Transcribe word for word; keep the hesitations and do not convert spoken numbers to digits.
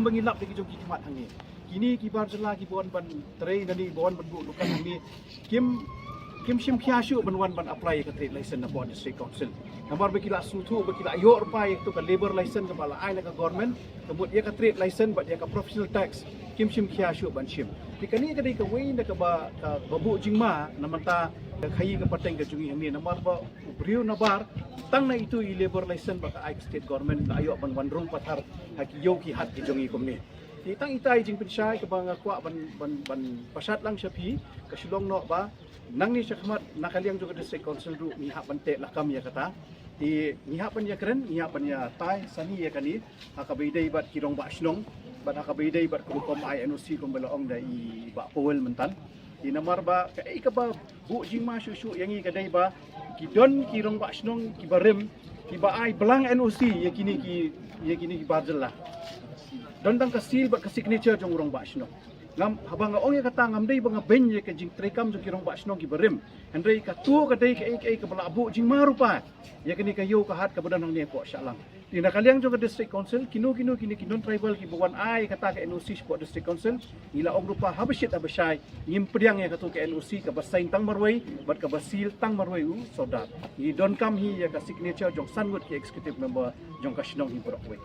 Ngi lap da ki jong ki khmat hangne. Kine ki bar jylla kiba wan ban trei nangne, ba wan ban buh dukan hangne, kim, kim shim khia shuh ban wan ban apply ïa ka trade license napoh District Council. Namar ba ki la sngewthuh ba ki la ïoh ruh pat ïa kato ka labour license kaba la ai na ka government, ka mut ïa ka trade license bad ïa ka professional tax kim shim khia shuh ban shim. Te kane ka dei kawei na kaba, kaba buh jingma na bynta ka khaïi ka pateng ka jong ngi hangne, namar ba u briew nabar tang na itu i labour license ba ka ai ka state government, la ïoh ban wan rung pathar ha ki ïew ki hat ki jong ngi kumne. Te tang itai i jingpynshai kaba nga kwah ban, ban, ban pashat lang sha phi, ka shu long noh ba nangne shakhmat na ka liang jong ka District Council ruh ngi hap ban teh lakam ïa kata. Te ngi hap ban ïakren, ngi hap ban ïatai sani ïa kane ha kaba ïadei bad ki rangbah shnong bad ha kaba ïadei bad ka rukom ai N O C kumba la ong da i Bah Powell mynta. Te namar ba kaei kaba buh jingma shuh shuh ïa ngi ka dei ba ki don ki rangbah shnong kiba rim, kiba ai blank N O C ïa kine ki, ïa kine ki bar jylla. Don tang ka seal bad ka signature jong u rangbah shnong. Ngam, haba nga ong ïa kata ngam dei ba nga beiñ ïa ka jingtreikam jong ki rangbah shnong kiba rim. Hynrei kato ka dei kaei kaei kaba la buh jingma ruh pat ïa kane ka ïew ka hat kaba don hangne hapoh Shillong. Te na ka liang jong ka District Council, kino kino kine ki non-tribal kiba wan ai kata ka N O C shapoh District Council, ngi la ong ruh pat haba shit haba shai ngim pdiang ïa kato ka N O C kaba sign tang marwei bad kaba seal tang marwei u sordar. Ngi donkam hi ïa ka signature jong san ngut ki executive member jong ka shnong hi baroh kawei.